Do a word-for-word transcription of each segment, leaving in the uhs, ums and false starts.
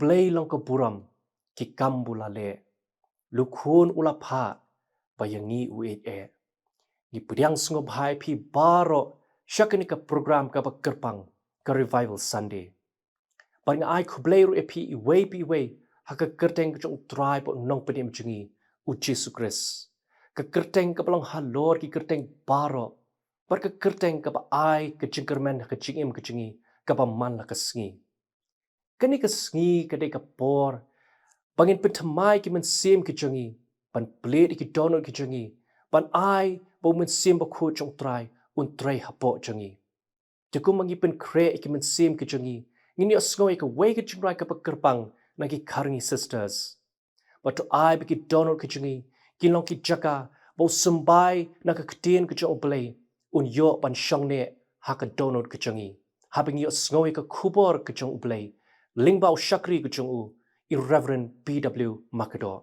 Blei long ka burom, ki kam u la leh. Luk hun u la phah, ba ïa ngi u ïeit eh. Ngi pdiang sngewbha ïa phi baroh, sha kane ka program kaba kyrpang, ka Revival Sunday. Bad nga ai khublei ruh ïa phi iwei pa iwei, ha ka kyrteng ka jong u Trai bad u Nongpynim jong ngi, u Jisu Khrist. Ka kyrteng kaba long halor ki kyrteng baroh, bad ka kyrteng kaba ai ka jingkyrmen ha ka jingim ka jong ngi, kaba man la ka sngi. Kane ka sngi ka dei ka por, ba ngin pynthymmai ki mynsiem ki jong ngi, ban plie ïa ki dohnud ki jong ngi, ban ai ba u Mynsiem Bakhuid jong u Trai, un trei hapoh jong ngi. Te kumba ngi pynkhreh ïa ki mynsiem ki jong ngi, ngin ïohsngew ïa kawei ka jingrwai kaba kyrpang na ki Karngi Sisters. Bad to ai ba ki dohnud ki jong ngi, kin long ki jaka, ba u symbai na ka ktien ka jong u Blei, un ïoh ban shong neh, ha ka dohnud ka jong ngi. Haba ngi ïohsngew ïa ka khubor ka jong u Blei, lyngba u shakri ka jong u, i Reverend P W Makdoh.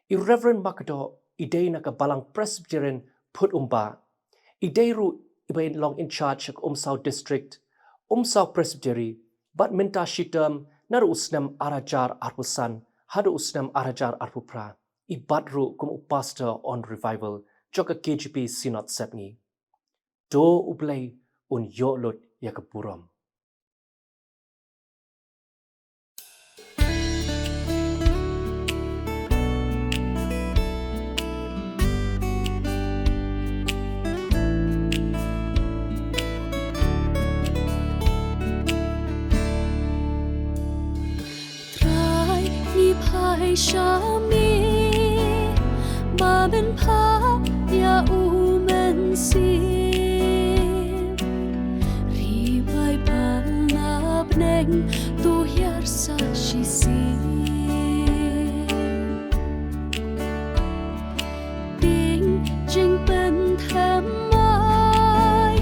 I Reverend Makdoh, i dei na ka Balang Presbyterian Phut Umba. I dei ruh iba long in charge ka Umsaw District, Umsaw Presbytery, bad mynta shitom naduh u snem ar hajar arphew san, haduh u snem ar hajar arphew phra. I bat ruh kum u pastor on revival, jong ka K J P Synod Sepngi. To u Blei un ïoh lut ïa ka burom. Trai ngi phai sha me, ba men phah ïa u Mynsiem. Ri bai ban na bneng, to hiar sa shisien. Ding jingpynthymmai,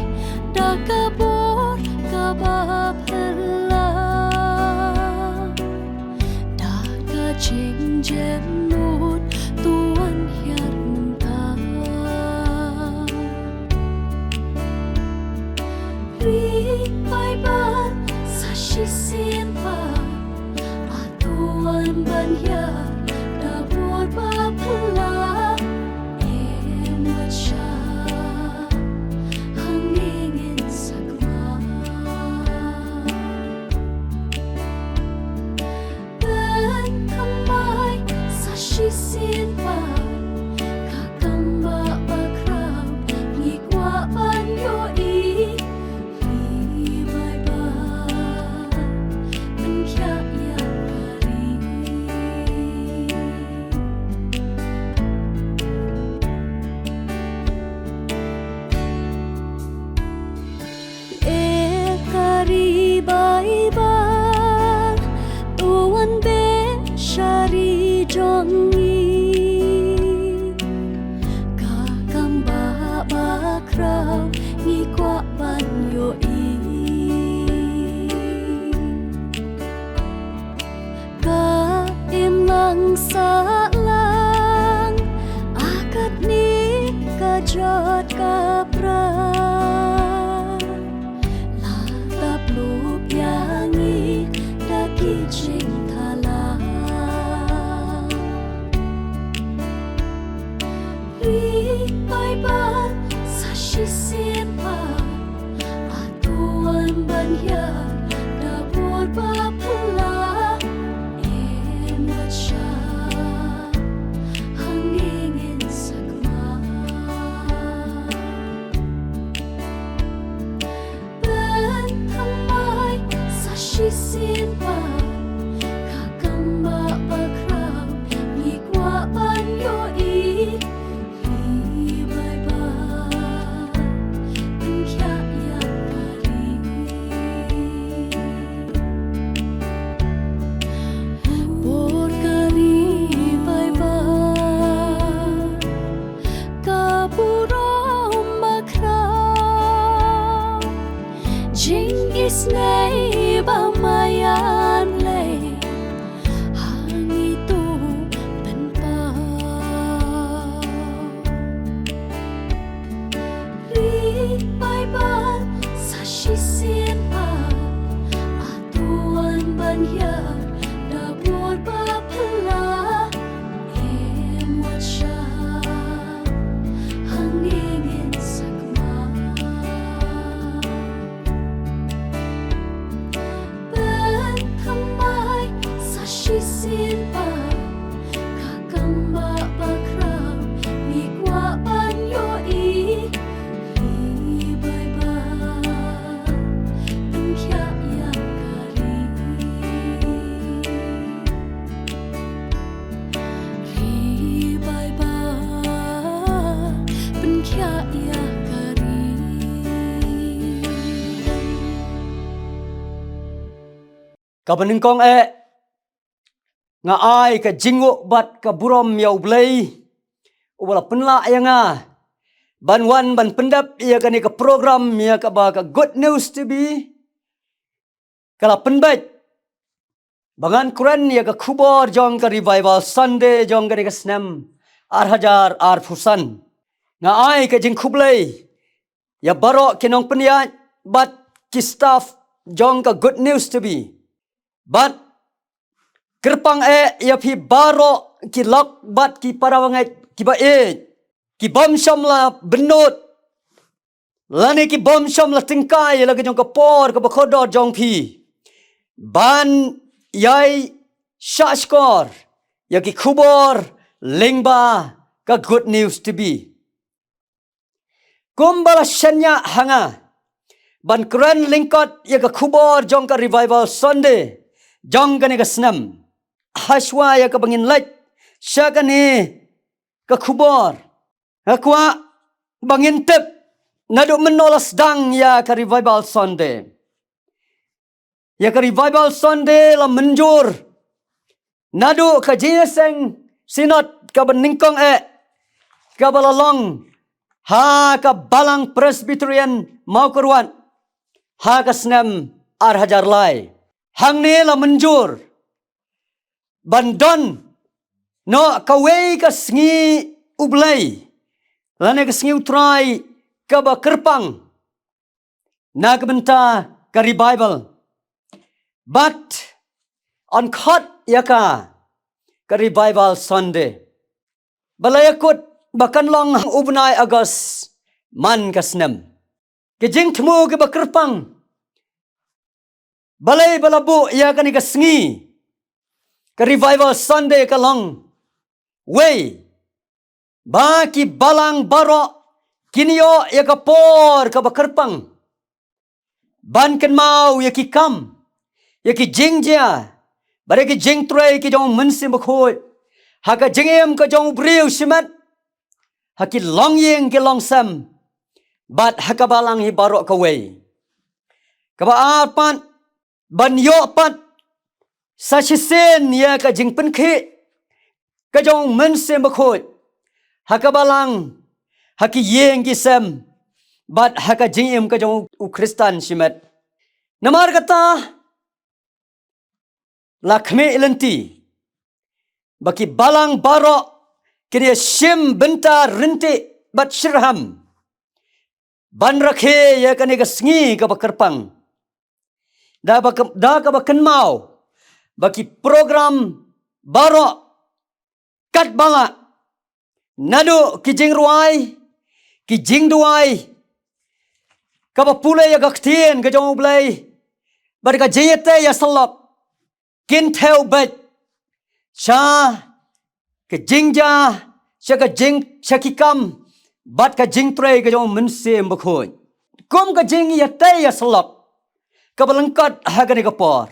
da ka bor kaba phylla, da ka jingjemnud, to wan hiar mynta. Ri bai ban sa shisien pat, to wan ban hiar da bor ba phylla. Em wat shah, hangne ngin sa kmen. Pynthymmai sa shisien pat, ka kam ba bakhraw ngi kwah ban ïohi. Ri bai ban pynkhiah ïa ka ri. E ka ri Baibl, to wan beh sha ri jong ngi. Ka kam ba bakhraw ngi kwah ban ïohi. Ka imlang sahlang, ha katne ka jot ka pra. La tap lup ïa ngi da ki jingthala. Ri bai ban sa shisien pat, to wan ban hiar da bor ba phylla. Em wat shah, hangne ngin sa kmen. Pynthymmai sa shisien pat, ka kam ba bakhraw ngi kwah ban ïohi. Ri bai ban pynkhiah ïa ka ri. Shah, hangne ngin sa kma. Ban thymmai sa shisien pat, ka kam ba bakhraw ngi kwah ban ïohi. Ri bai ba pynkhiah ïa ka ri. Ri bai ba pynkhiah ïa ka ri. Kaba nyngkong eh, nga ai ka jingnguh bad ka burom ïa U Blei uba la pynlah ïa nga ban wan ban pyndep ïa kane ka program ïa kaba ka Good News T V ka la pynbeit ba ngan kren ïa ka khubor jong ka Revival Sunday jong kane ka snem ar hajar arphew san. Nga ai ka jingkhublei ïa baroh ki nongpynïaid bad ki staff jong ka Good News T V. Bad kyrpang eh ïa phi baroh ki lok bad ki para bangeit kiba ïeit, ki bym shym la bynnud lane ki bym shym la tyngkai ïa la ka jong ka por kaba kordor jong phi ban ïai shahshkor ïa ki khubor lyngba ka Good News T V. Kumba la shaniah ha nga ban kren lyngkot ïa ka khubor jong ka Revival Sunday jong kane ka snem, hashwa ïa kaba ngin leit sha kane ka khubor, nga kwah ba ngin tip naduh mynno la sdang ïa ka Revival Sunday. Ïa ka Revival Sunday la mynjur naduh ka jingïaseng Synod kaba nyngkong eh, kaba la long ha ka Balang Presbyterian Mawkyrwat ha ka snem ar hajar lai. Hangne la mynjur ban don noh kawei ka sngi U Blei lane ka sngi U Trai kaba kyrpang na ka bynta ka Revival. Bad yn khot ïa ka ka Revival Sunday, ba la ïakut ba kan long ha u bnai August man ka snem. Ki jingthmu kiba kyrpang, balei ba la buh ïa kane ka sngi ka Revival Sunday? Ka long wei, ba ki balang baroh kin ïoh ïa ka por kaba kyrpang ban kynmaw ïa ki kam, ïa ki jingjia bad ïa ki jingtrei ki jong U Mynsiem Bakhuid ha ka jingim ka jong u briew shimet, ha ki longïing ki longsem bad ha ka balang hi baroh kawei. Kaba ar pat, ban ïoh pat sa shisien ïa ka jingpynkhih ka jong U Mynsiem Bakhuid ha ka balang, ha ki ïing ki sem bad ha ka jingim ka jong u Khristan shimet. Namar kata la khmih lynti ba ki balang baroh kin ïa shim bynta ryntih bad shitrhem ban rakhe ïa kane ka sngi kaba kyrpang, da ba, da kaba kynmaw ba ki program baroh katba lah, naduh ki jingrwai, ki jingduwai, kaba pule ïa ka ktien ka jong U Blei bad ka jingïatei ïasyllok, kin thew beit sha ka jingjia, sha ka jing, sha ki kam bad ka jingtrei ka jong U Mynsiem Bakhuid kum ka jingïatei ïasyllok kaba lyngkot ha kane ka por.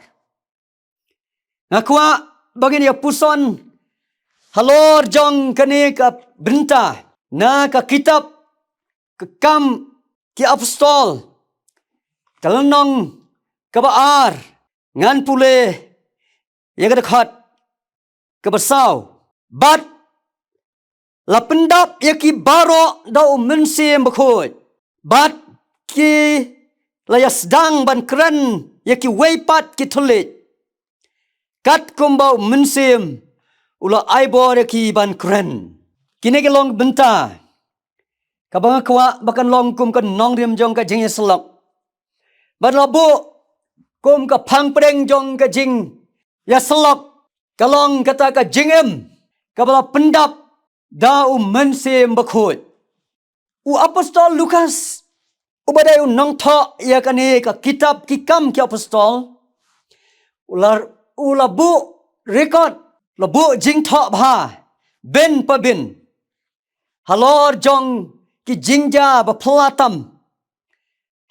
Nga kwah ba ngin ïa puson halor jong kane ka bynta na ka kitab Ka Kam ki Apostol, ka lynnong kaba ar, ngan pule ïa ka dkhot kaba saw. Bad la pyndap ïa ki baroh da U Mynsiem Bakhuid, bad ki la ïa sdang ban kren ïa kiwei pat ki thylliej, katkum ba U Mynsiem u la ai bor ïa ki ban kren. Kine ki long bynta kaba nga kwah ba kan long kum ka nongrim jong ka jingïasyllok. Bad la buh kum ka phang pdeng jong ka jingïasyllok, ka long kata ka jingim kaba la pyndap da u Mynsiem Bakhuid. U apostol Lukas, uba dei u nongthoh ïa kane ka kitab Ki Kam ki Apostol, u la, u la buh record, la buh jingthoh bha, bynta bynta, halor jong ki jingjia ba phylla tam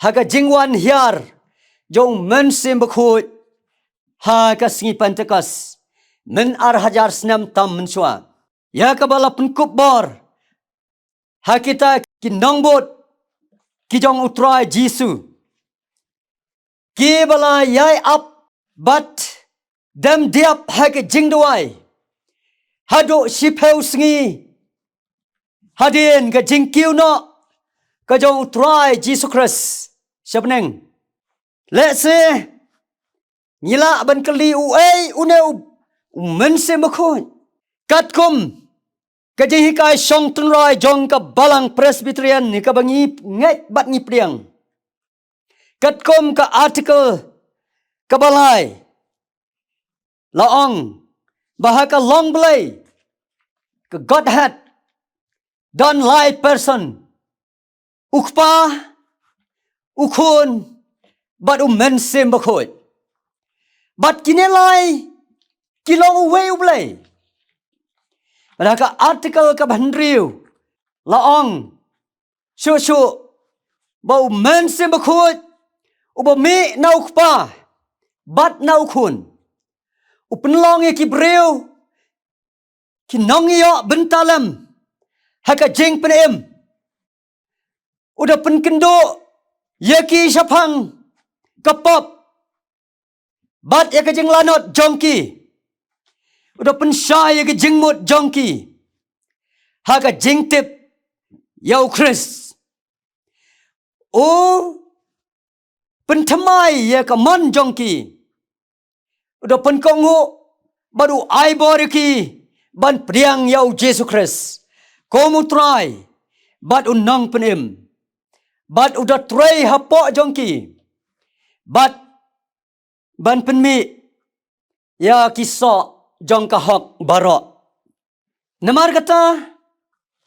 ha ka jingwan hiar jong u Mynsiem Bakhuid ha ka sngi Pentekost, myn ar hajar snem tam mynshuwa. Ïa kaba la pynkup bor ha kita ki nongbud ki jong u Trai Jisu, kiba la ïai ap bad dem diap ha ka jingduwai haduh shiphew sngi hadien ka jingkiew noh ka jong u Trai Jisu Khrist sha bneng. Lehse ngi lah ban kylli, uei une u, u Mynsiem Bakhuid? Katkum ka jinghikai shong tynrai jong ka Balang Presbyterian kaba ngi ngeit bad ngi pdiang, katkum ka article kaba lai, la ong ba ha ka long Blei, ka Godhead, don lai person: u Kpa, u Khun bad u Mynsiem Bakhuid. Bad kine lai ki long uwei u Blei. Bad ha ka article kaba hynriew la ong shuh shuh ba u Mynsiem Bakhuid, uba mih na u Kpa bad na u Khun, u pynlong ïa ki briew ki nongïoh bynta lem ha ka jingpynim, u da pynkynduh ïa ki shaphang ka pop bad ïa ka jinglanot jong ki, u da pynshai ïa ka jingmut jong ki ha ka jingtip ïa u Khrist, u pynthymmai ïa ka mon jong ki, u da pynkohnguh bad u ai bor ïa ki ban pdiang ïa u Jisu Khrist kum u Trai bad u Nongpynim, bad u da trei hapoh jong ki bad ban pynmih ïa ki soh jong ka hok baroh. Namar kata,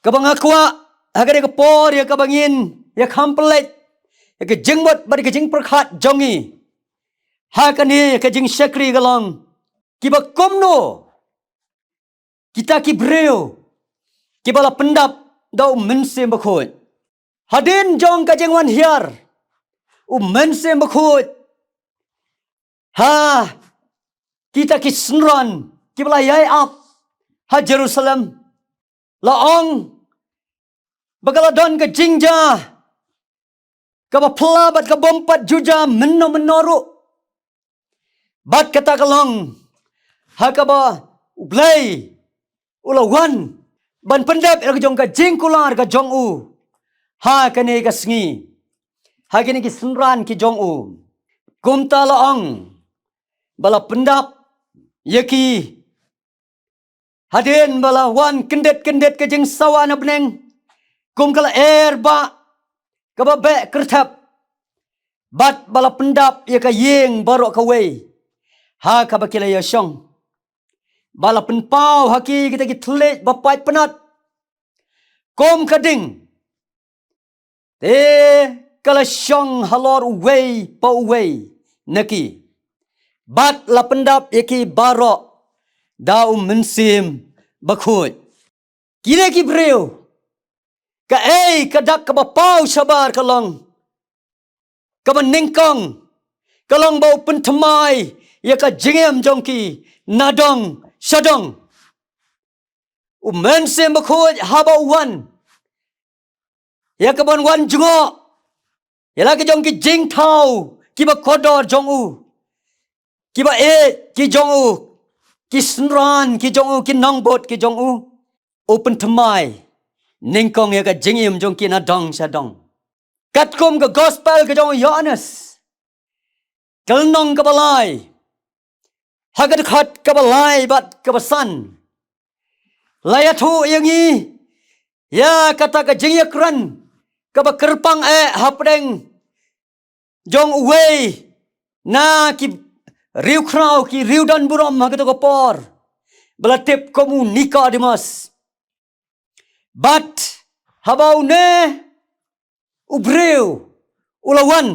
kaba nga kwah ha kane ka por ïa kaba ngin ïa kham pynleit ïa ka jingmut bad ka jingpyrkhat jong ngi ha kane ka jingshakri ka long, kiba kumno kita ki briew kiba la pyndap da u Mynsiem Bakhuid? Hadien jong ka jingwan hiar u Mynsiem Bakhuid ha kita ki synran kiba la ïai ap ha Jerusalem, la ong ba ka la don ka jingjia kaba phylla bad ka bym pat ju jia mynno mynno ruh. Bad kata ka long ha kaba u Blei u la wan ban pyndep ïa ka jong ka jingkular ka jong u ha kane ka sngi, ha kine ki synran ki jong u. Kumta la ong ba la pyndap ïa ki hadien ba la wan kyndit kyndit ka jingsawa na bneng kum ka lyer ba kaba beh kyrthep, bad ba la pyndap ïa ka ïing baroh kawei ha kaba ki la ïashong, ba la pynpaw ha ki kita ki thylliej ba paid pynat kum ka ding, te ka la shong halor uwei pa uwei na ki, bad la pyndap ïa ki baroh da u Mynsiem Bakhuid. Kine ki briew, kaei ka dak kaba paw shabar ka long, kaba nyngkong ka long ba u pynthymmai ïa ka jingim jong ki na dong sha dong. U Mynsiem Bakhuid haba u wan, ïa kaban wan jngoh ïa la ki jong ki jingthaw kiba kordor jong u, kiba ïeit ki jong u, ki synran ki jong u, ki nongbud ki jong u, u pynthymmai nyngkong ïa ka jingim jong ki na dong sha dong. Katkum ka gospel ka jong u Ïoannis, ka lynnong kaba lai, ha ka dkhot kaba lai bad kaba san, la ïathuh ïa ngi ïa kata ka jingïakren kaba kyrpang eh hapdeng jong uwei na ki riewkhraw, ki riewdonburom ha kato ka por, ba la tip kum u Nikodemos. Bad haba une u briew u la wan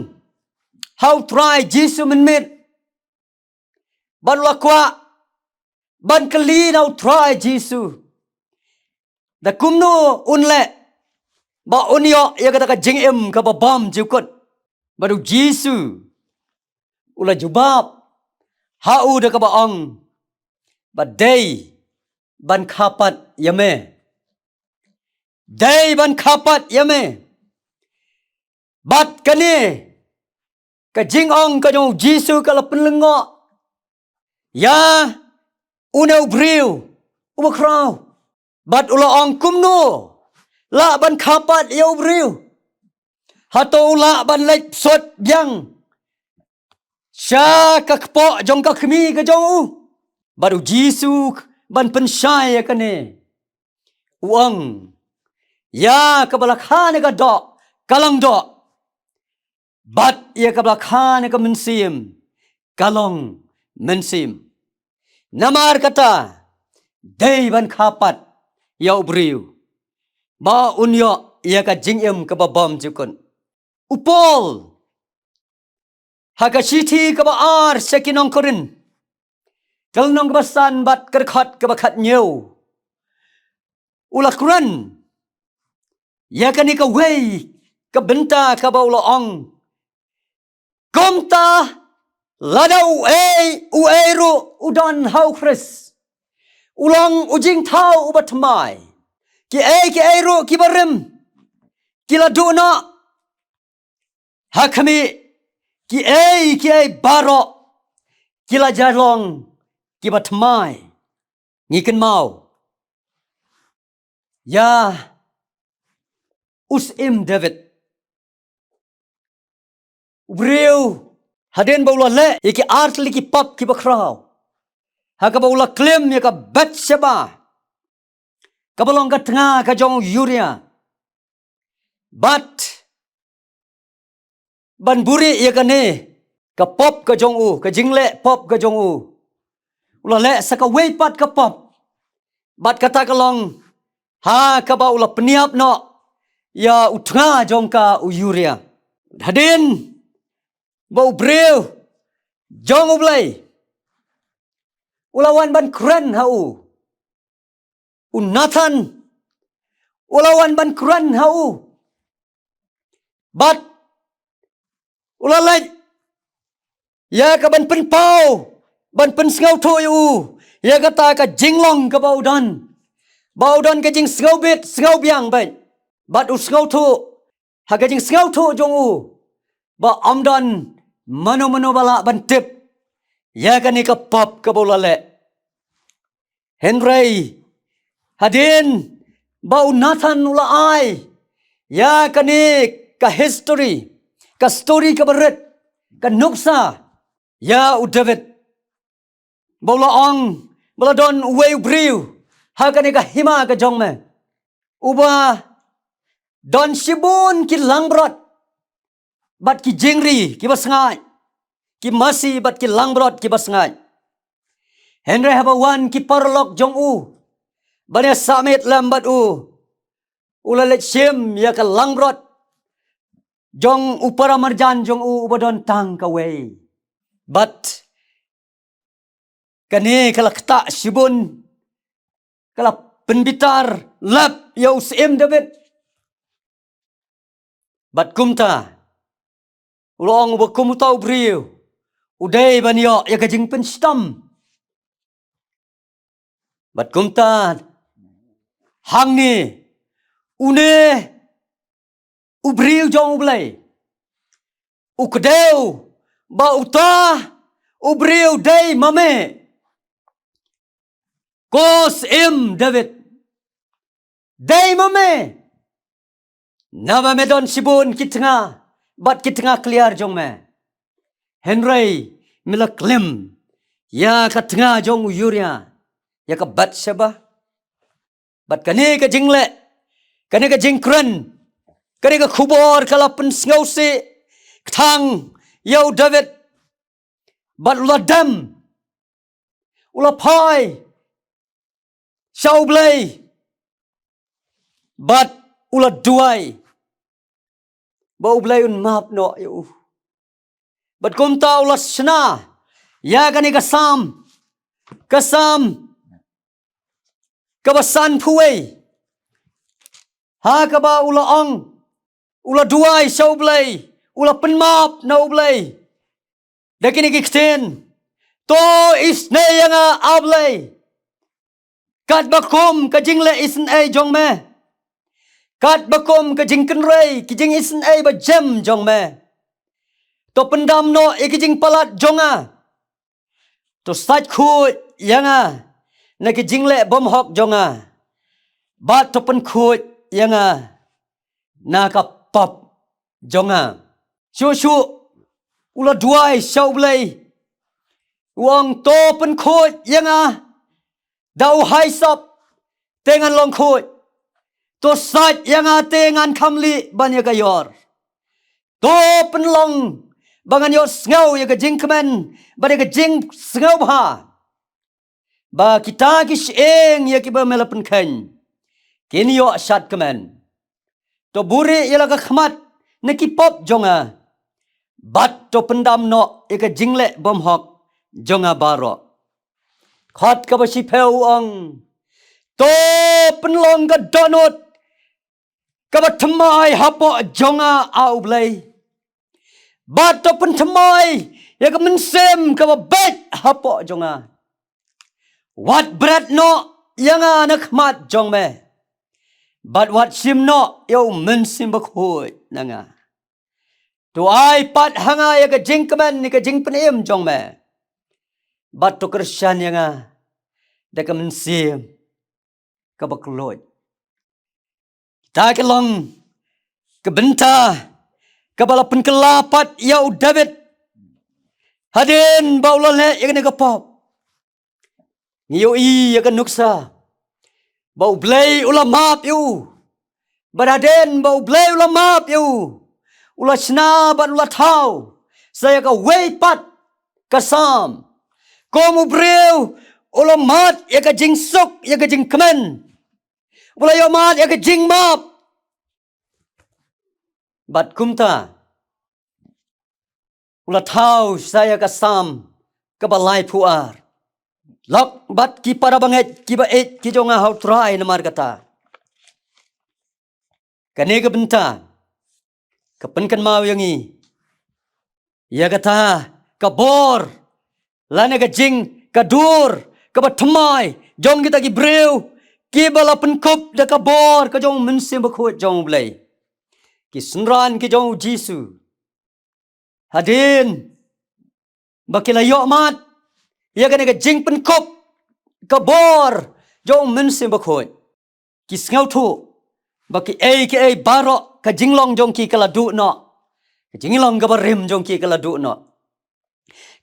ha u Trai Jisu mynmiet, bad u la kwah ban kylli na u Trai Jisu da kumno un leh ba un ïoh ïa kata ka jingim kaba bymjukut. Bad u Jisu u la jubab ha u da kaba ong, ba dei ban kha pat ïa me. Dei ban kha pat ïa me. Bad kane ka jingong ka jong u Jisu ka la pynlyngngoh ïa une u briew uba khraw. Bad u la ong, kumno lah ban kha pat ïa u briew? Hato u lah ban leit bsut biang sha ka kpoh jong ka kmie ka jong u? Bad u Jisu ban pynshai ïa kane, u ong, ïa kaba la kha na ka doh ka long doh, bad ïa kaba la kha na ka mynsiem ka long mynsiem. Namar kata, dei ban kha pat ïa u briew ba un ïoh ïa ka jingim kaba bymjukut. U Paul ha ka shithi kaba ar sha ki nong Korinth, ka lynnong kaba san bad ka dkhot kaba khathynñiew, u la kren ïa kane kawei ka bynta kaba u la ong, kumta lada uei uei ruh u don ha u Khrist, u long u jingthaw uba thymmai. Kiei kiei ruh kiba rim ki la duh noh, ha khmih, kiei kiei baroh ki la jia long kiba thymmai. Ngi kynmaw ïa u Syiem David, u briew, hadien ba u la leh ïa ki artylli ki pop kiba khraw, ha kaba u la klim ïa ka Bathsheba, kaba long ka tnga ka jong u Uriah. Bad ban buhrieh ïa kane ka pop ka jong u, ka jingleh pop ka jong u, u la leh sa kawei pat ka pop. Bad kata ka long ha kaba u la pynïap noh ïa u tnga jong ka, u Uriah. Hadien ba u briew jong U Blei u la wan ban kren ha u, u Nathan u la wan ban kren ha u, bad u la leit ïa ka ban pynpaw, ban pynsngewthuh ïa u ïa kata ka jinglong kaba u don, ba u don ka jingsngewbit sngewbiang bad, bad u sngewthuh ha ka jingsngewthuh jong u ba ym don mano mano ba lah ban tip ïa kane ka pop kaba u la leh. Hynrei hadien ba u Nathan u la ai ïa kane ka history, ka story kaba rit, ka nuksa ïa u David, ba u la ong, ba la don uwei u briew ha kane ka hima ka jong me uba don shibun ki langbrot bad ki jingri kiba sngaid, ki masi bad ki langbrot kiba sngaid. Hynrei haba wan ki paralok jong u ban ïa sahmiet lem bad u, u la leit shim ïa ka langbrot jong u para marjan jong u uba don tang kawei. Bad kane ka la ktah shibun, ka la pynbitar lap ïa u Syiem David. Bad kumta u la ong, uba kum uta u briew u dei ban ïoh ïa ka jingpynshitom. Bad kumta hangne une u briew jong U Blei u kdew ba uta u briew dei ma me, ko Syiem David, dei ma me. Naba me don shibun ki tnga bad ki tnga kliar jong me, hynrei me la klim ïa ka tnga jong u Uriah, ïa ka Bathsheba. Bad kane ka jingleh, kane ka jingkren, kane ka khubor ka la pynsngewsih kthang ïa u David. Bad u la dem, u la phai sha U Blei. Bad u la duwai ba U Blei un map noh ïa u. Bad kumta u la shna ïa kane ka Salm, ka Salm kaba sanphew wei, ha kaba u la ong, u la duwai sha U Blei, u la pynmap na U Blei da kine ki ktien: To isynei ïa nga, A Blei, katba kum ka jingleh isynei jong me, katba kum ka jingkynrei ki jingisynei bajem jong me. To pyndam noh ïa ki jingpalat jong nga. To sait khuid ïa nga na ki jingleh bymhok jong nga, bad to pynkhuid ïa nga na ka pop jong nga. Shuh shuh u la duwai sha U Blei, u ong: To pynkhuid ïa nga da u hyssop, te ngan long khuid. To sait ïa nga, te ngan kham lieh ban ïa ka ïor. To pynlong ba ngan ïohsngew ïa ka jingkmen bad ïa ka jingsngewbha, ba kita ki shyieng ïa kiba me la pynkheiñ kin ïoh shad kmen. To buhrieh ïa la ka khmat na ki pop jong nga, bad to pyndam noh ïa ka jingleh bymhok jong nga baroh. Khot kaba shiphew u ong: To pynlong ka dohnud kaba thymmai hapoh jong nga, A U Blei, bad to pynthymmai ïa ka mynsiem kaba beit hapoh jong nga. Wat bret noh ïa nga na khmat jong me, bad wat shim noh ïa U Mynsiem Bakhuid na nga. To ai pat ha nga ïa ka jingkmen, ïa ka jingpynim jong me, bad to kyrshan ïa nga da ka mynsiem kaba kylluid. Kita ki long ka bynta kaba la pynkylla pat ïa u David hadien ba u la leh ïa kane ka pop. Ngi ïohi ïa ka nuksa ba U Blei u la map ïa u. Bad hadien ba U Blei u la map ïa u, u la shna bad u la thaw sa ïa kawei pat ka Salm. Kum u briew u la mad ïa ka jingsuk, ïa ka jingkmen, u la ïoh mad ïa ka jingmap. Bad kumta u la thaw sa ïa ka Salm kaba laiphew ar. Lok bad ki para bangeit kiba ïeit ki jong nga ha U Trai, namar kata kane ka bynta ka pynkynmaw ïa ngi ïa kata ka bor lane ka jing, ka dur kaba thymmai jong kita ki briew kiba la pynkup da ka bor ka jong U Mynsiem Bakhuid jong U Blei. Ki synran ki jong U Jisu, hadien ba ki la ïoh mad ïa kane ka jingpynkup ka bor jong U Mynsiem Bakhuid, ki sngewthuh ba kiei kiei baroh ka jinglong jong ki ka la duh noh, ka jinglong kaba rim jong ki ka la duh noh.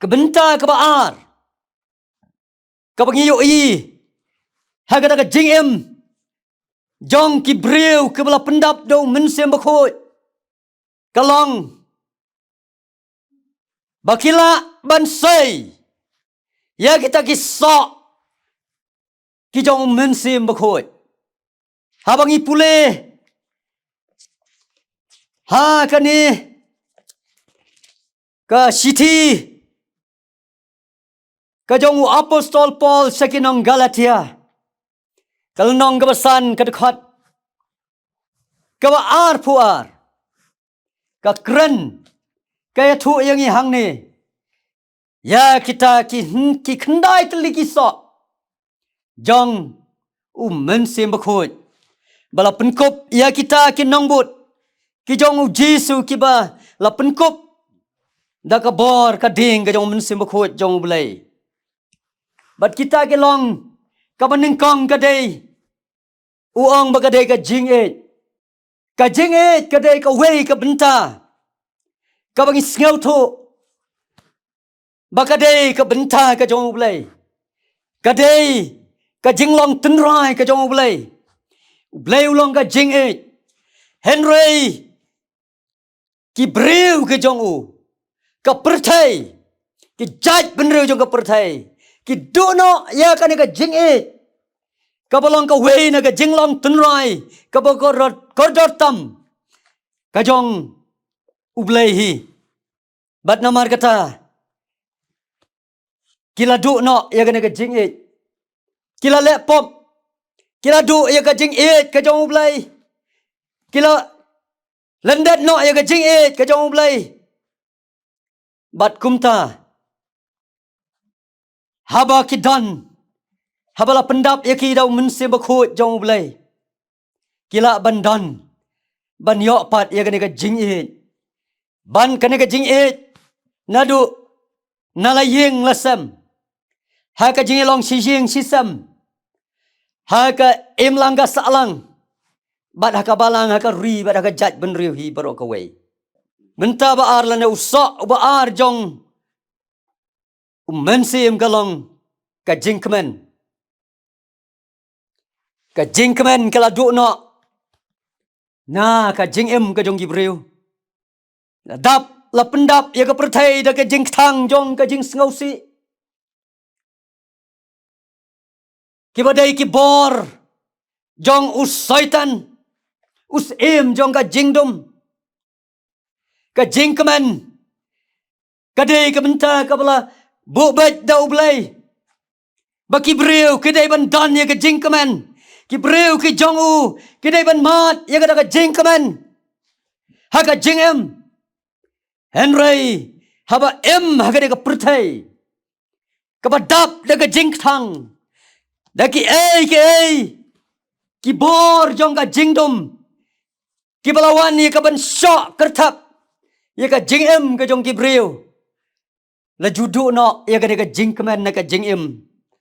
Ka bynta kaba ar kaba ngi ïohi ha kata ka jingim jong ki briew kiba la pyndap da U Mynsiem Bakhuid ka long ba ki lah ban sei ïa kita ki soh ki jong U Mynsiem Bakhuid. Haba ngi pule ha kane ka shithi ka jong u apostol Paul sha ki nong Galatia, ka lynnong kaba san, ka dkhot kaba arphew ar, ka kren, ka ïathuh ïa ngi hangne ïa kita ki, ki khyndai tylli ki soh jong U Mynsiem Bakhuid ba la pynkup ïa kita ki nongbud ki jong U Jisu, kiba la pynkup da ka bor ka ding ka jong U Mynsiem Bakhuid jong U Blei. Bad kita ki long, kaba nyngkong ka dei, u ong ba ka dei ka jingïeit. Ka jingïeit ka dei kawei ka bynta kaba ngi sngewthuh ba ka dei ka bynta ka jong U Blei, ka dei ka jinglong tynrai ka jong U Blei. U Blei u long ka jingïeit. Hynrei ki briew ki jong u, ka pyrthei, ki jaitbynriew jong ka pyrthei, ki duh noh ïa kane ka jingïeit. kaba long kawei na ka jinglong tynrai kaba kordor, kordor tam ka jong U Blei hi. Bad namar kata, ki la duh noh ïa kane ka jingïeit. Ki la leh pop. Ki la duh ïa ka jingïeit ka jong U Blei. Ki la lyndet noh ïa ka jingïeit ka jong U Blei. Bad kumta, haba ki don, haba la pyndap ïa ki da U Mynsiem Bakhuid jong U Blei, ki lah ban don, ban ïoh pat ïa kane ka jingïeit. Ban kane ka jingïeit, naduh na la ïing la sem, ha ka jingïalong shi ïing shi sem, ha ka imlang ka sahlang, bad ha ka balang, ha ka ri, bad ha ka jaitbynriew hi baroh kawei. Mynta ba ar lane u soh uba ar jong U Mynsiem ka long ka jingkmen. Ka jingkmen ka la duh noh na ka jingim ka jong ki briew. La dap, la pyndap ïa ka pyrthei da ka jingkthang jong ka jingsngewsih. Kiba dei ki bor jong u Soitan, u syiem jong ka jingdum. Ka jingkmen ka dei ka bynta kaba la buh beit da U Blei, ba ki briew ki dei ban don ïa ka jingkmen. Ki briew ki jong U ki dei ban mad ïa kata ka jingkmen ha ka jingim. Hynrei haba im ha kane ka pyrthei kaba dap da ka jingkthang, da kiei kiei ki bor jong ka jingdum, kiba la wan ïa ka ban shoh kyrthap ïa ka jingim ka jong ki briew, la ju duh noh ïa kane ka jingkmen na ka jingim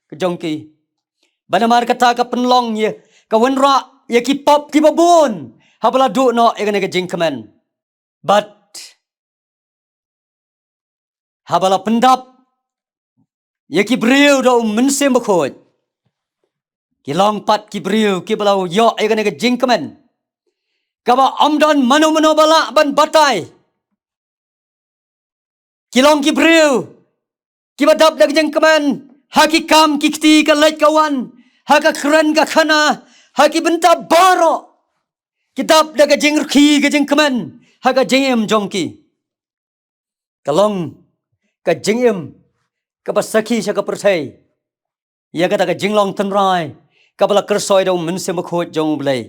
ka jong ki. Bad namar kata ka pynlong ïa ka wanrah ïa ki pop kiba bun haba la duh noh ïa kane ka jingkmen. Bad haba la pyndap ïa ki briew da U Mynsiem Bakhuid, ki long pat ki briew kiba la ïoh ïa kane ka jingkmen kaba ym don mano mano ba lah ban batai. Ki long ki briew kiba dap da ka jingkmen ha ki kam ki kti, ka leit ka wan, ha ka kren ka khana, ha ki bynta baroh. Ki dap da ka jingrkhie ka jingkmen ha ka jingim jong ki. Ka long ka jingim kaba sakhi sha ka pyrthei ïa kata ka jinglong tynrai kaba la kyrsoi da U Mynsiem Bakhuid jong U Blei.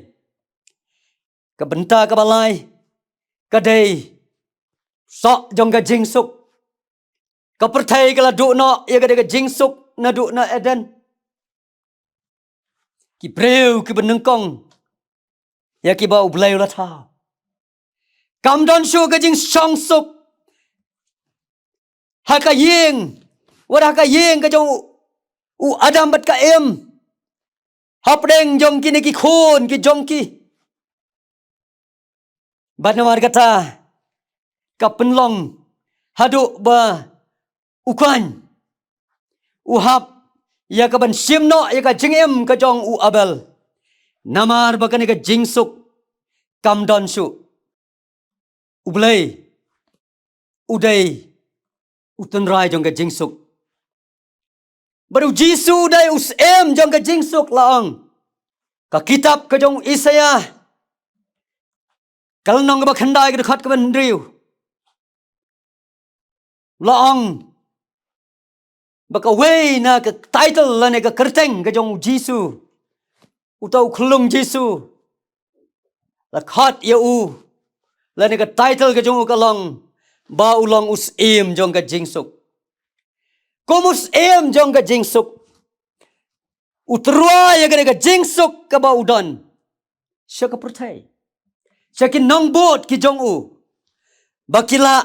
Ka bynta kaba lai ka dei soh jong ka jingsuk. Ka pyrthei ka la duh noh ïa kata ka jingsuk naduh na Eden. Ki briew kiba nyngkong ïa kiba U Blei u la thaw. Kam don shuh ka jingshongsuk ha ka ïing, wat ha ka ïing ka jong u Adam bad ka Im, hapdeng jong kine ki khun ki jong ki. Bad namar kata ka pynlong haduh ba u Kain u hap ïa ka ban shim noh ïa ka jingim ka jong u Abel. Namar ba kane ka jingsuk kam don shuh. U Blei u dei u tynrai jong ka jingsuk. Bad U Jisu u dei u syiem jong ka jingsuk, la ong ka kitab ka jong u Isaïah, ka lynnong kaba khyndai, ka dkhot kaba hynriew. La ong ba kawei na ka title lane ka kyrteng ka jong U Jisu, uta u khyllung Jisu, la khot ïa u lane ka title ka jong u ka long ba u long u syiem jong ka jingsuk. Kum u syiem jong ka jingsuk, u tyrwa ïa kane ka jingsuk kaba u don sha ka pyrthei, sha ki nongbud ki jong u, ba ki lah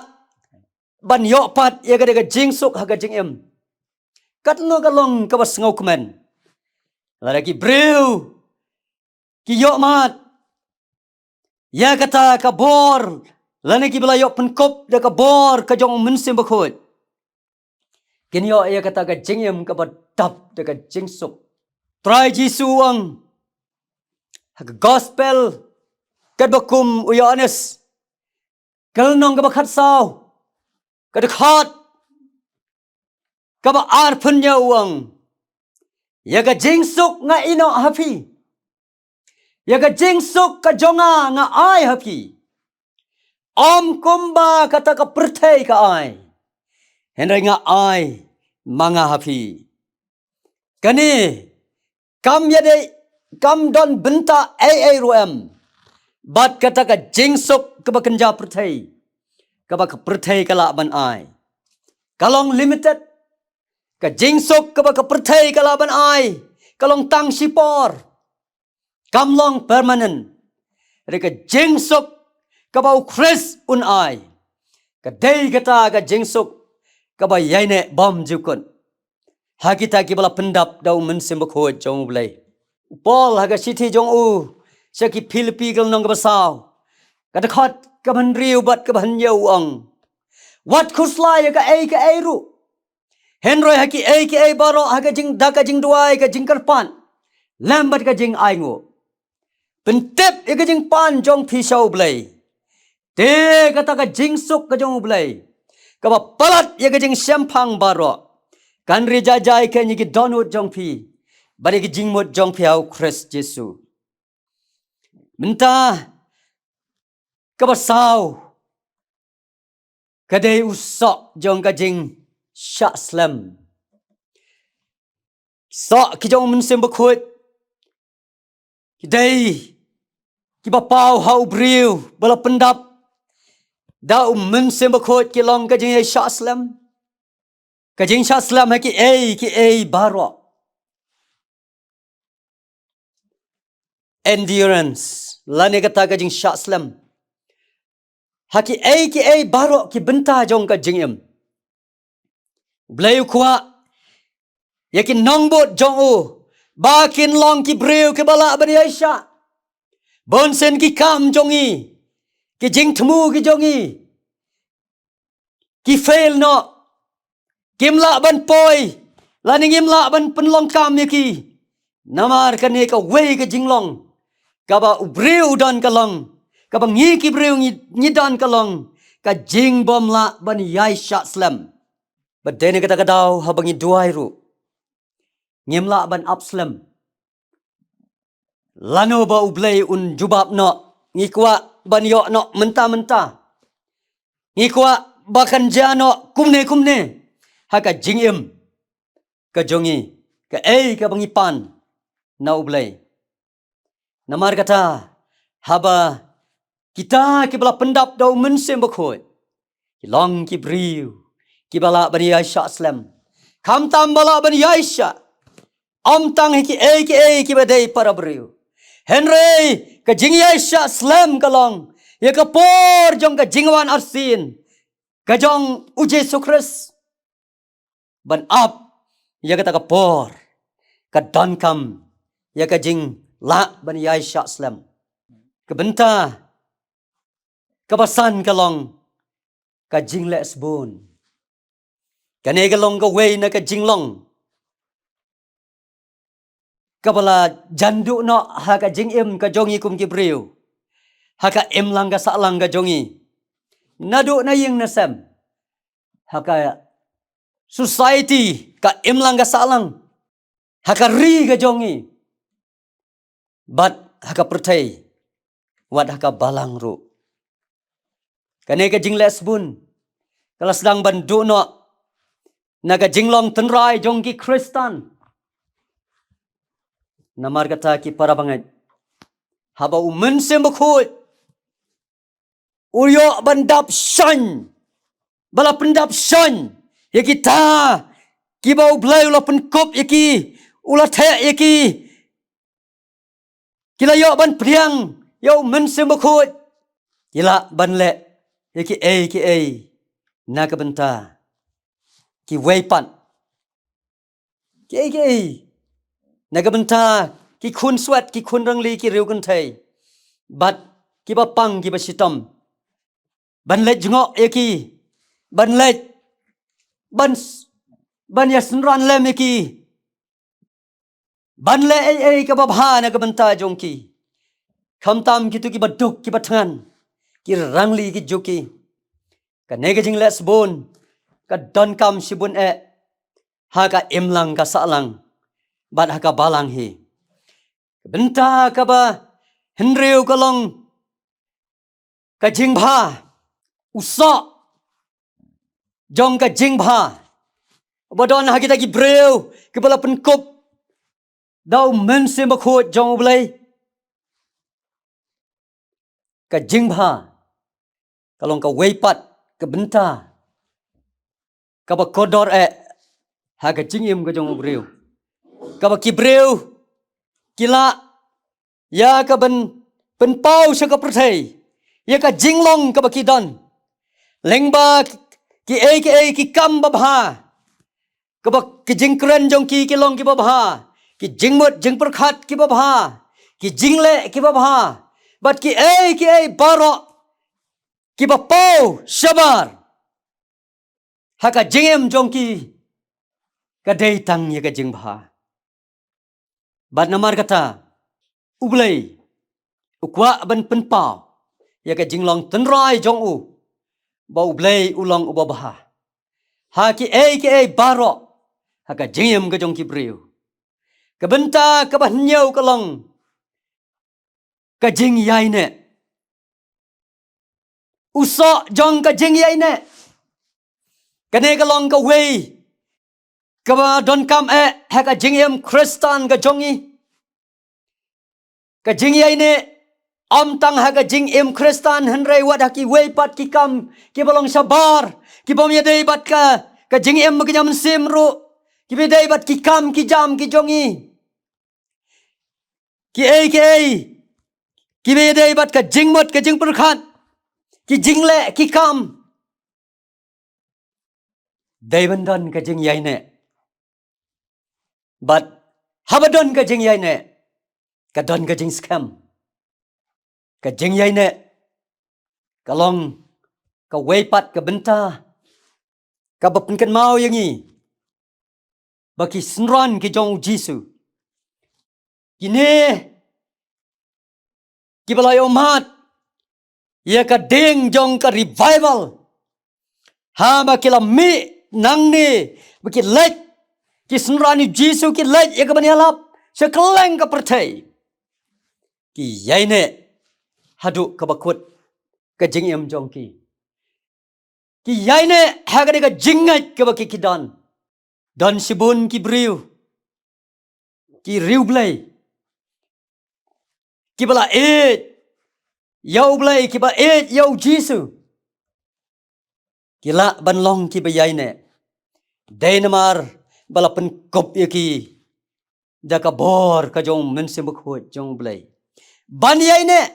ban ïoh pat ïa kane ka jingsuk ha ka jingim. Katno ka long kaba sngewkmen lada ki briew ki ïoh mad ïa kata ka bor, lane kiba la ïoh pynkup da ka bor ka jong U Mynsiem Bakhuid, kin ïoh ïa kata ka jingim kaba dap da ka jingsuk. Trai Jisu u ong ha ka gospel katba kum u Ïoannis, ka lynnong kaba khatsaw, ka dkhot kaba arphew hynñiew, u ong, Ïa ka jingsuk nga ïehnoh ha phi. Ïa ka jingsuk ka jong nga nga ai ha phi. Ym kumba kata ka pyrthei ka ai, hynrei nga ai ma nga ha phi. Kane kam ïadei, kam don bynta ei ei ruh em bad kata ka jingsuk kaba kynja pyrthei, kaba ka pyrthei ka lah ban ai. Ka long limited. Ka jingsuk kaba ka pyrthei ka lah ban ai ka long tang shipor, kam long permanent. Hynrei ka jingsuk kaba U Khrist un ai, ka dei kata ka jingsuk kaba ïaineh bymjukut ha kita kiba la pyndap da U Mynsiem Bakhuid jong U Blei. U Paul ha ka shithi jong u sha ki Philippi ka lynnong kaba saw, ka dkhot kaba hynriew bad kaba hynñiew u ong, wat khuslai ïa kaei kaei ruh, hynrei ha kiei kiei baroh ha ka jing, da ka jingduwai, ka jingkyrpad lem bad ka jingainguh, pyntip ïa ka jingpan jong phi sha U Blei. Te kata ka jingsuk ka jong U Blei, kaba palat ïa ka jingshemphang baroh, kan ri jai jai kein ïa ki dohnud jong phi bad ïa ki jingmut jong phi ha U Khrist Jisu. Mynta kaba saw ka dei u soh jong ka jingshah slem. Soh ki jong U Mynsiem Bakhuid ki dei kiba paw ha u briew ba la pyndap da U Mynsiem Bakhuid, ki long ka jingïaishah slem. Ka jingshah slem ha kiei kiei baroh. Endurance lane kata ka jingshah slem ha kiei kiei baroh ki bynta jong ka jingim. U Blei u kwah ïa ki nongbud jong u ba kin long ki briew kiba lah ban ïaishah. Bunsien ki kam jong ngi, ki jingthmu ki jong ngi, ki fail noh, kim lah ban poi lane ngim lah ban pynlong kam ïa ki. Namar kane kawei ka jinglong kaba u briew u don ka long, kaba ngi ki briew ngi, ngi don ka long ka jingbym lah ban ïaishah slem. Bad dei na kata ka daw haba ngi duwai ruh ngim lah ban ap slem. Lano ba U Blei un jubab noh, ngi kwah ban ïoh noh mynta mynta. Ngi kwah ba kan jia noh kumne kumne ha ka jingim ka jong ngi, kaei kaba ngi pan na U Blei. Namar kata, haba kita kiba la pyndap da U Mynsiem Bakhuid ki long ki briew kiba lah ban ïaishah slem. Khamtam ba lah ban ïaishah ym tang ha kiei kiei kiba dei para briew, hynrei ka jingïaishah slem ka long ïa ka por jong ka jingwan arsien ka jong U Jisu Khrist. Ban ap ïa kata ka por ka donkam ïa ka jinglah ban ïaishah slem. Ka bynta kaba san ka long ka jingleh sbun. Kane ka long kawei na ka jinglong kaba la jan duh noh ha ka jingim ka jong ngi kum ki briew, ha ka imlang ka sahlang ka jong ngi, naduh na ïing na sem, ha ka society, ka imlang ka sahlang, ha ka ri ka jong ngi, bad ha ka pyrthei, wat ha ka balang ruh. Kane ka jingleh sbun ka la sdang ban duh noh na ka jinglong tynrai jong ki Khristan. Namar kata ki para bangeit, haba U Mynsiem Bakhuid u ïoh ban dap shaiñ, ba la pyndap shaiñ ïa kita kiba U Blei u la pynkup ïa ki, u la theh ïa ki, ki la ïoh ban pdiang ïa U Mynsiem Bakhuid, ki lah ban leh ïa kiei kiei na ka bynta kiwei pat, kiei kiei na ka bynta ki khun swet, ki khun rangli, ki riewkynthei, bad kiba pang kiba shitom, ban leit jngoh ïa ki, ban leit ban s-, ban ïasynran lem ïa ki, ban leh ei ei kaba bha na ka bynta jong ki. Khamtam kito kiba duk kiba thngan, ki rangli ki juki. Kane ka jingleh sbun ka donkam shibun eh ha ka imlang ka sahlang. bad ha ka balang hi. Ka bynta kaba hynriew ka long ka jingbha, u soh jong ka jingbha ba don ha kita ki briew kiba la pynkup da u Mynsiem Bakhuid jong U Blei. Ka jingbha ka long kawei pat ka bynta kaba kordor eh ha ka jingim ka jong u briew, kaba ki briew ki lah ïa ka ban pynpaw sha ka pyrthei ïa ka jinglong kaba ki don, lyngba kiei kiei ki kam babha, kaba ki jingkren jong ki ki long kiba bha, ki jingmut jingpyrkhat kiba bha, ki jingleh kiba bha, bad kiei kiei baroh kiba paw shabar ha ka jingim jong ki ka dei tang ïa ka jingbha. Bad namar kata U Blei u kwah ban pynpaw ïa ka jinglong tynrai jong u ba U Blei u long uba bha ha kiei kiei baroh ha ka jingim ka jong ki briew. Ka bynta kaba hynñiew ka long ka jingïaineh. U soh jong ka jingïaineh. Kane ka long kawei kaba donkam eh ha ka jingim Khristan ka jong ngi. Ka jingïaineh ym tang ha ka jingim Khristan hynrei wat ha kiwei pat ki kam kiba long shabar kiba ym ïadei bad ka, ka jingim ka jingim mynsiem ruh, kiba ïadei bad ki kam ki jam ki jong ngi. Kiei kiei kiba ïadei bad ka jingmut ka jingpyrkhat, ki jingleh ki kam, dei ban don ka jingïaineh. Bad haba don ka jingïaineh ka don ka jingskhem. Ka jingïaineh ka long kawei pat ka bynta kaba pynkynmaw ïa ngi ba ki synran ki jong U Jisu, kine kiba la ïohmad ïa ka ding jong ka revival, haba ki la mih nangne ba ki leit, ki synran U Jisu ki leit ïa ka ban ïalap sha kylleng ka pyrthei, ki ïaineh haduh kaba kut ka jingim jong ki. Ki ïaineh ha kane ka jingngeit kaba ki, ki don. Don shibun ki briew, ki riewblei kiba la ïeit ïa U Blei, kiba ïeit ïa U Jisu, ki lah ban long kiba ïaineh dei namar ba la pynkup ïa ki da ka bor ka jong U Mynsiem Bakhuid jong U Blei. Ban ïaineh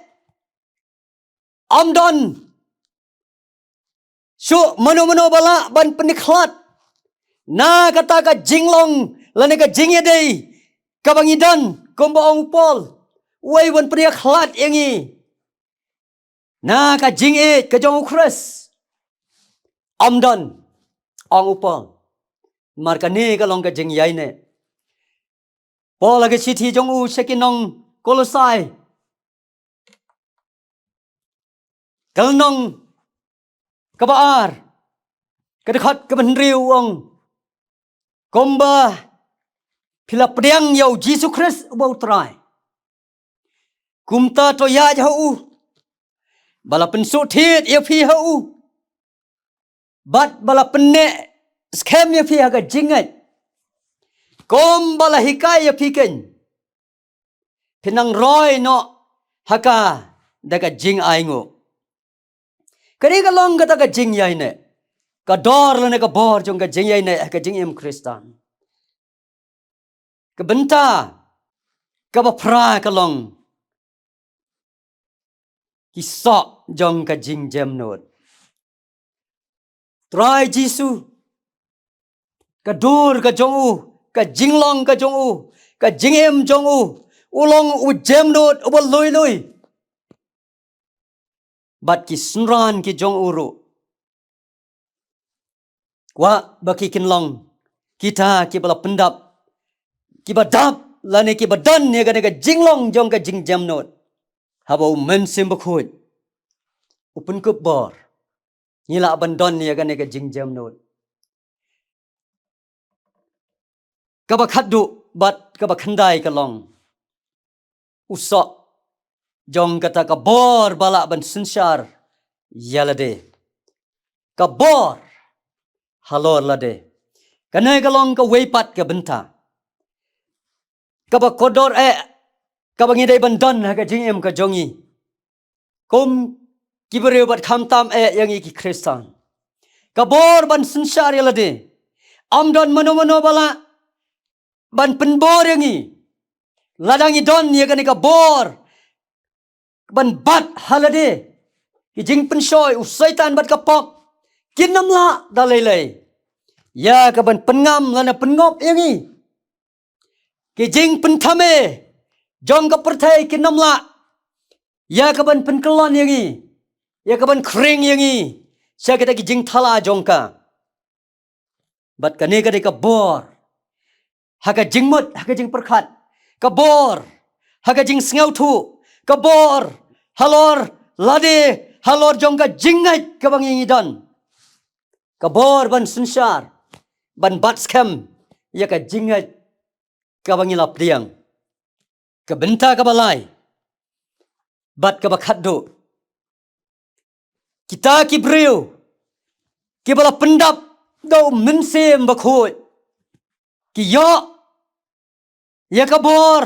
ym don shuh mano mano ba lah ban pynïakhlad na kata ka jinglong lane ka jingïadei kaba ngi don, kumba ong u Paul, uei ban pynïakhlad ïa ngi na ka jingïeit ka jong U Khrist? Ym don, ong u Paul. Namar kane ka long ka jingïaineh. Paul ha ka shithi jong u sha ki nong Kolosai, ka lynnong kaba ar, ka dkhot kaba hynriew u ong, kumba phi la pdiang ïa U Jisu Khrist uba U Trai, kumta to ïaid ha u, ba la pynsuhthied ïa phi ha u, bad ba la pynneh skhem ïa phi ha ka jingngeit, kumba la hikai ïa phi keiñ, phin nang roi noh ha ka da ka jingainguh. Kane ka long kata ka jingïaineh, ka dor lane ka bor jong ka jingïaineh ha ka jingim Khristan. Ka bynta kaba phra ka long ki soh jong ka jingjemnud. Trai Jisu, ka dur ka jong u, ka jinglong ka jong u, ka jingim jong u, u long u jemnud uba lui lui. Bad ki synran ki jong u ruh, kwah ba ki kin long kita kiba la pyndap, kiba dap lane kiba don ïa kane ka jinglong jong ka jingjemnud. Haba U Mynsiem Bakhuid u pynkup bor, ngi lah ban don ïa kane ka jingjemnud. Kaba khatduh, Bad kaba khyndai ka long u soh jong kata ka bor ba lah ban synshar ïa lade. Ka bor halor lade. Kane ka long kawei pat ka bynta kaba kordor eh, kaba ngi dei ban don ha ka jingim ka jong ngi kum ki briew bad khamtam eh ïa ngi ki Khristan. Ka bor ban synshar ïa lade. Ym don mano mano ba lah ban pynbor ïa ngi. Lada ngi don ïa kane ka bor ban bat ha lade, ki jingpynshoi u Soitan bad ka pop kin ym lah da lei lei ïa ka ban pynngam lane pynngop ïa ngi. Ki jingpynthame jong ka pyrthei kin ym lah ïa ka ban pynkyllon ïa ngi, ïa ka ban khring ïa ngi sha kita ki jingthala jong ka. Bad kane ka dei ka bor ha ka jingmut, ha ka jingpyrkhat, ka bor ha ka jingsngewthuh, ka bor halor lade, halor jong ka jingngeit kaba ngi ngi don. Ka bor ban synshar, ban bat skhem ïa ka jingngeit kaba ngi la pdiang. Ka bynta kaba lai bad kaba khatduh, kita ki briew kiba la pyndap da u Mynsiem Bakhuid ki ïoh ïa ka bor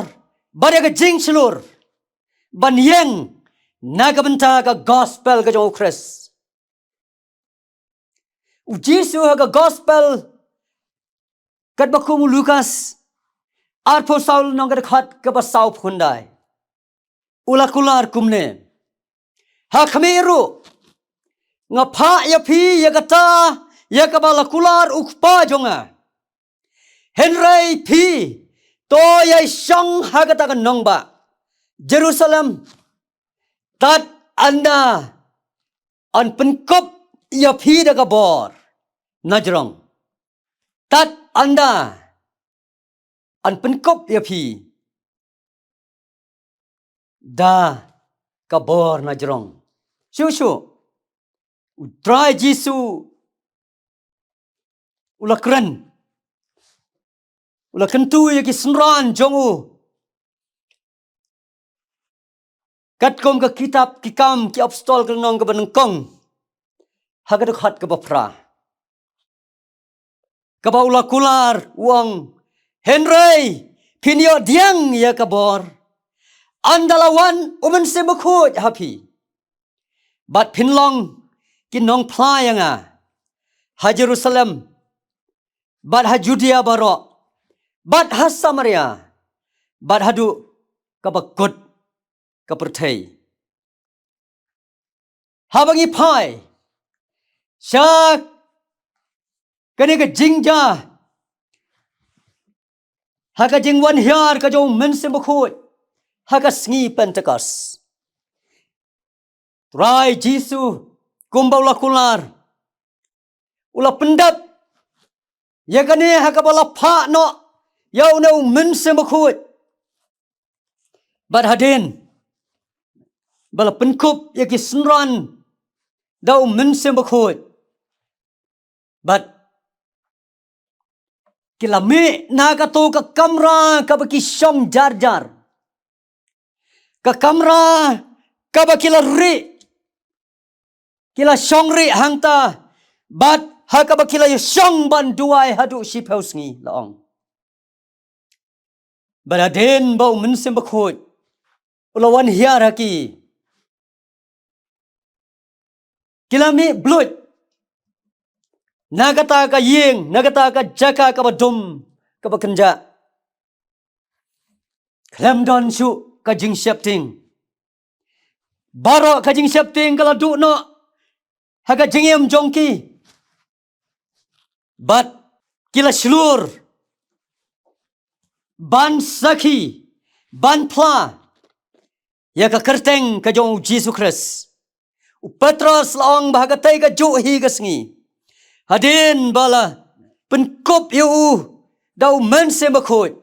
bad ïa ka jingshlur ban ïeng na ka bynta ka gospel ka jong u Khrist. U Jisu ha ka gospel katba kum u Lukas arphew saw lynnong, ka dkhot kaba sawphew khyndai, u la kular kumne: Ha khmih ruh nga phah ïa phi ïa kata ïa kaba la kular u Kpa jong nga. Hynrei phi to ïai shong ha kata ka nongbah Jerusalem, tad ynda yn pynkup ïa phi da ka bor na jrong. Tad ynda yn pynkup ïa phi da ka bor na jrong. Shuh shuh u Trai Jisu u la kren, u la kyntu ïa ki synran jong u. Katkum ka kitab Ki Kam ki Apostol ka lynnong kaba nyngkong, ha ka dkhot kaba phra, kaba u la kular u ong: Hynrei phin ïoh pdiang ïa ka bor ynda la wan u Mynsiem Bakhuid ha phi, bad phin long ki nongphla ïa nga ha Jerusalem, bad ha Judia baroh, bad ha Samaria, bad haduh kaba kut ka pyrthei. Haba ngi phai sha kane ka jingjia, ha ka jingwan hiar ka jong u Mynsiem Bakhuid, ha ka sngi Pentekost, Trai Jisu, kumba u la kular, u la pyndep ïa kane ha kaba la phah noh ïa une u Mynsiem Bakhuid. Bad hadien ba la pynkup ïa ki synran da u Mynsiem Bakhuid, bad ki la mih na kato ka kamra kaba ki shong jar jar, ka kamra kaba ki la rieh, ki la shong rieh hangta, bad ha kaba ki la ïa shong ban duwai haduh shiphew sngi, la ong. Bad hadien ba u Mynsiem Bakhuid u la wan hiar ha ki, ki la mih bluit na kata ka ïing, na kata ka jaka kaba dum, kaba kynjah, khlem don shuh ka jingsheptieng. Baroh ka jingsheptieng ka la duh noh ha ka jingim jong ki, bad ki la shlur ban sakhi, ban phla ïa ka kyrteng ka jong u Jisu Khrist. U Petros, la ong, ba ha katei kajuh hi ka sngi, hadien ba la pynkup ïa u da u Mynsiem Bakhuid,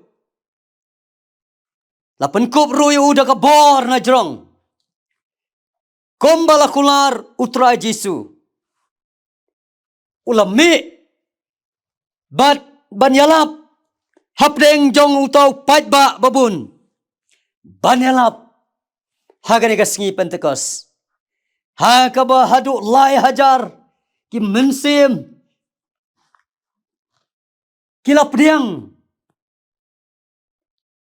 la pynkup ruh ïa u da ka bor na jrong, kumba la kular u Trai Jisu. U la mih bad ban ïalap hapdeng jong uta u paidbah babun ban ïalap ha kane ka sngi Pentekost, ha kaba haduh lai hajar ki mynsiem ki la pdiang,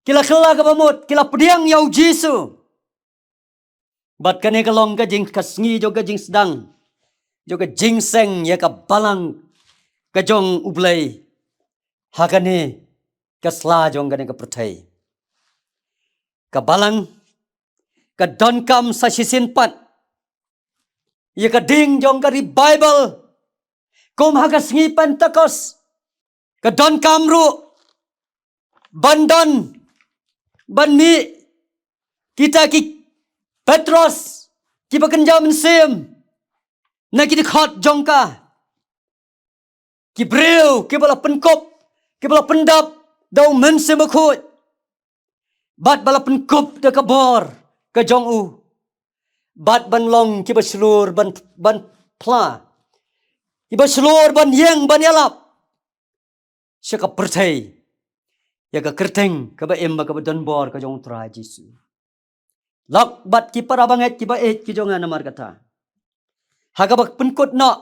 ki la kylla kaba mut, ki la pdiang ïa u Jisu. Bad kane ka long ka jing, ka sngi jong ka jingsdang, jong ka jingseng ïa ka balang ka jong U Blei ha kane ka sla jong kane ka pyrthei. Ka balang ka donkam sa shisien pat ïa ka ding jong ka revival, kum ha ka sngi Pentekost. Ka donkam ruh ban don, ban mih kita ki Petros kiba kynja mynsiem na ki dkhot jong ka, ki briew kiba la pynkup, kiba la pyndap da U Mynsiem Bakhuid, bad ba la pynkup da ka bor ka jong u, bad ban long kiba shlur ban, ban phla, kiba shlur ban ïeng ban ïalap sha ka pyrthei ïa ka kyrteng kaba im bad kaba donbor ka jong U Trai Jisu. Lok bad ki para bangeit kiba ïeit ki jong nga, namar kata, ha kaba pynkut noh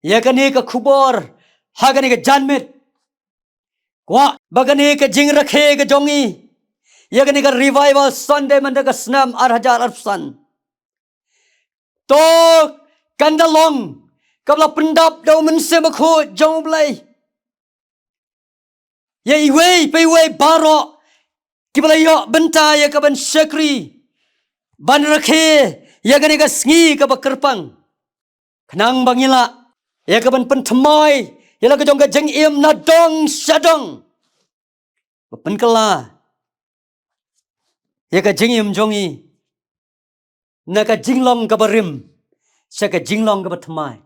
ïa kane ka khubor ha kane ka janmiet, kwah ba kane ka jingrakhe ka jong ngi ïa kane ka Revival Sunday mynta ka snem ar hajar arphew san, to kan da long kaba la pyndap da U Mynsiem Bakhuid jong U Blei ïa iwei pa iwei baroh kiba la ïoh bynta ïa ka ban shakri, ban rakhe ïa kane ka sngi kaba kyrpang, khnang ba ngi lah ïa ka ban pynthymmai ïa la ka jong ka jingim na dong sha dong, ba pynkylla ïa ka jingim jong ngi na ka jinglong kaba rim sha ka jinglong kaba thymmai,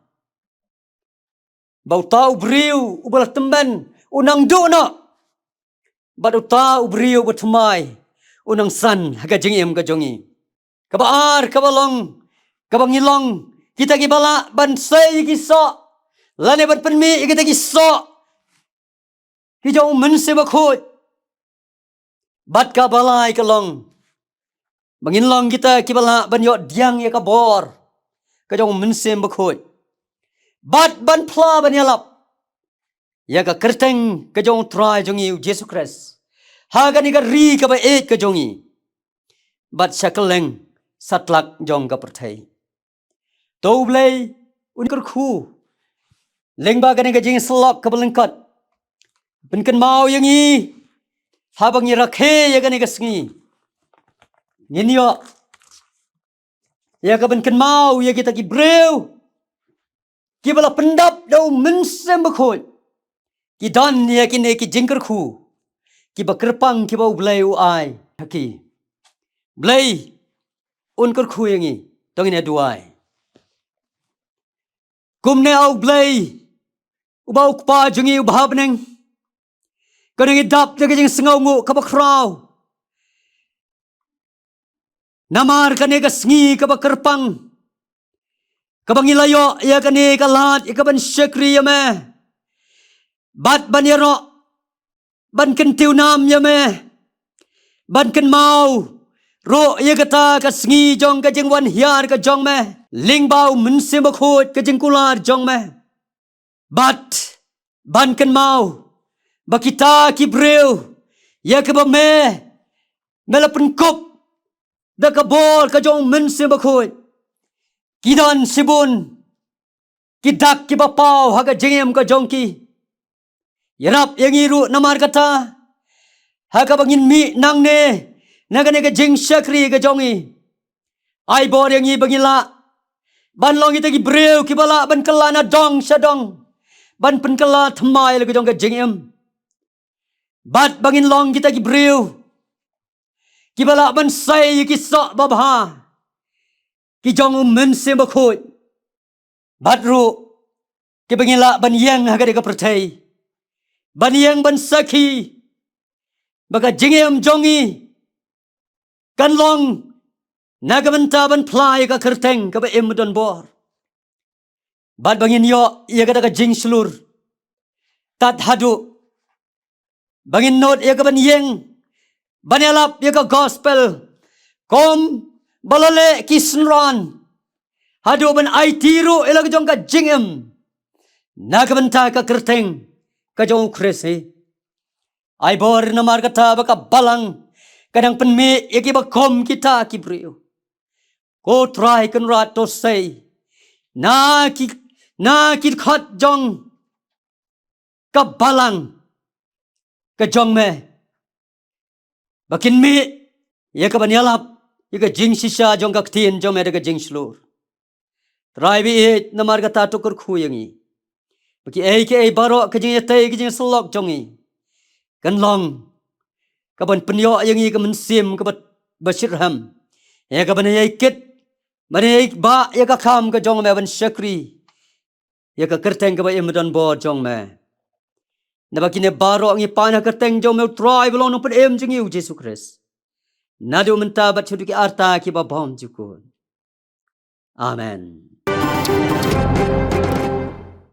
ba uta u briew uba la tymmen u nang duh noh, bad uta u briew uba thymmai u nang san ha ka jingim ka jong ngi. Kaba ar, kaba long, kaba ngi long kita kiba lah ban sei ïa ki soh, lane ban pynmih ïa kita ki soh ki jong U Mynsiem Bakhuid. Bad kaba lai ka long ba ngin long kita kiba lah ban ïoh pdiang ïa ka bor ka jong U Mynsiem Bakhuid, bad ban phla ban ïalap ïa ka kyrteng ka jong U Trai jong ngi U Jisu Khrist ha kane ka ri kaba ïeit ka jong ngi, bad sha kylleng satlak jong ka pyrthei. To U Blei un kyrkhu lyngba kane ka jingsyllok kaba lyngkot, pynkynmaw ïa ngi haba ngi rakhe ïa kane ka sngi. Ngin ïoh ïa ka ban kynmaw ïa kita ki briew kiba la pyndap da U Mynsiem Bakhuid, ki don ïa kine ki jingkyrkhu kiba kyrpang kiba U Blei u ai ha ki. Blei un kyrkhu ïa ngi. To ngin ïa duwai. Kumne A U Blei uba U Kpa jong ngi uba ha bneng, kane ngi dap da ka jingsngewnguh kaba khraw namar kane ka sngi kaba kyrpang, kaba ngi la ïoh ïa kane ka lad ïa ka ban shakri ïa me, bad ban ïaroh, ban kyntiew nam ïa me, ban kynmaw ruh ïa kata ka sngi jong ka jingwan hiar ka jong me lyngba U Mynsiem Bakhuid, ka jingkular jong me. Bad ban kynmaw ba kita ki briew ïa kiba me, me la pynkup da ka bor ka jong U Mynsiem Bakhuid, ki don shibun ki dak kiba paw ha ka jingim ka jong ki. Ïarap ïa ngi ruh namar kata, ha kaba ngin mih nangne na kane ka jingshakri ka jong ngi, ai bor ïa ngi ba ngin lah ban long kita ki briew kiba lah ban kylla na dong sha dong, ban pynkylla thymmai la ka jong ka jingim, bad ba ngin long kita ki briew kiba lah ban sei ïa ki soh babha ki jong U Mynsiem Bakhuid, bad ruh kiba ngin lah ban ïeng ha kane ka pyrthei, ban ïeng ban sakhi ba ka jingim jong ngi kan long na ka bynta ban phla ïa ka kyrteng kaba im donbor, bad ba ngin ïoh ïa kata ka jingshlur tad haduh ba ngin nud ïa ka ban ïeng ban ïalap ïa ka gospel kum ba la leh ki synran, haduh ban aiti ruh ïa la ka jong ka jingim na ka bynta ka kyrteng ka jong U Khrist hi. Ai bor namar kata ba ka balang ka dang pynmih ïa ki ba kum kita ki briew. Ko Trai Kynrad, to sei na ki, na ki khot jong ka balang ka jong me ba kin mih ïa ka ban ïalap ïa ka jingshisha jong ka ktien jong me da ka jingshlur. Trai, baieit, namar kata to kyrkhu ïa ngi ba kiei kiei baroh ka jingïatei ka jingïasyllok jong ngi kan long ka ban pynïoh ïa ngi ka mynsiem ka ba, ba shitrhem, ïa ka ban ïai kit, ban ïai bah ïa ka kam ka jong me ban shakri ïa ka kyrteng ka ba im donbor jong me. Naba kine baroh ngi pan ha kyrteng jong me, U Trai ba long Nongpynim jong ngi, U Jisu Khrist, naduh mynta bad shaduh ki arta ki ba bymjukut. Amen.